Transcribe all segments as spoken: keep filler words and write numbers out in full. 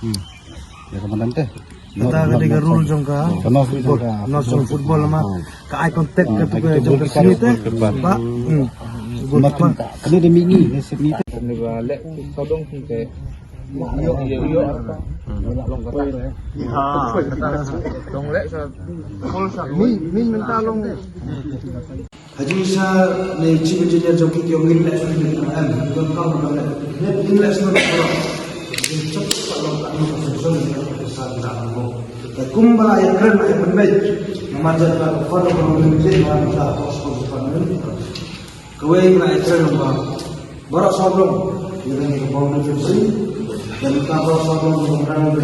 Hmm. Ya, ka madan te. Kata ka dei ka rule jong ka. Ka nong football. Nong football ma. Ka eye contact ka tu ka jong ka sngi te. Ba. Hmm. Good. Ka dei da mingi, ne sngi te. Ni ba leh sawdong te. Yo, yo, yo. Long kata. Ha, kata. Long leh sa. Full sa. Min, min mynta long. Haji sa ne chief engineer jong ki, ngin leh shuh, ngin leh shuh, ngin leh shuh. Ngin chop sa long ka, ngin sa long ka. Kumba la ïakren, la ïapynbeit. Namar jait ba ka fund ba ngin leh, ba ka fund ba ngin. Kawei la ïakren ba Baroh sawdong, ïa kane ka boundary fencing. Dan ka baroh sawdong ka madan,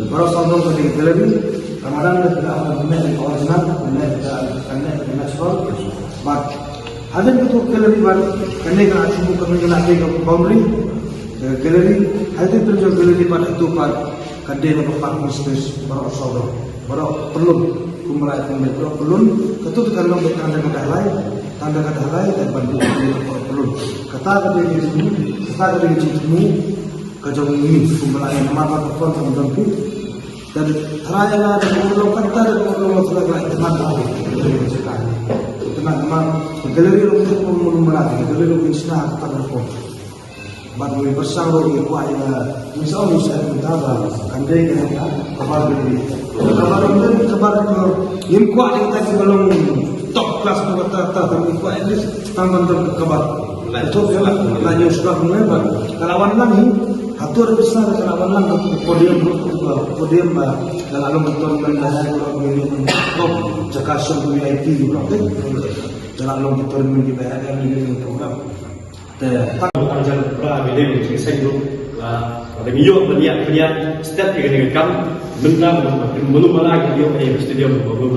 baroh sawdong ka dei ka gallery. Ka madan ka dei ka original, ka dei ka natural. But hadien katu ka gallery, but kane ka attribute, kane ka dei ka boundary, ka gallery. Hadien katu ka gallery, but katu, but ka dei na ka parking space, baroh sawdong. Baroh pyllun, kumba la ïathuh, baroh pyllun. Katu ka long ba tang da ka dahlai, tang da ka dahlai, da ban buh baroh pyllun. Kata ka dei ka jingthmu, kata ka dei ka jingthmu ka jong ngi, kumba la ïa namar ba ka fund ka jong ki. Da tharai la da ka long kata da ka long kata la ïa tang da ka. Tang namar gallery long kata kumba la gallery long kata kata ka fund. Bad ngi pyrshang ruh ngi kwah ïa, ngi sa ong ngi sa mynta ba kan dei ka kaba dei. Kaba dei kaba ngim kwah ïa kata kiba long top class ba kata kata, ngi kwah at least tang ban don kaba. Lai tu ïa la, la ngi sdang ngi ba ka la wan lang hi. Hatur bisa ka la wan lang ka podium ruh ka podium ba ka la long tournament ba ha ko ngi top jaka song V I P ruh ka la long tournament ba ha ngi program. Te tang tang jan pra bideng ki seng ruh la, la ïoh pynïap pynïap step ki kane ka kam. Mynta melu mala ki ïoh ka stadium melu mala.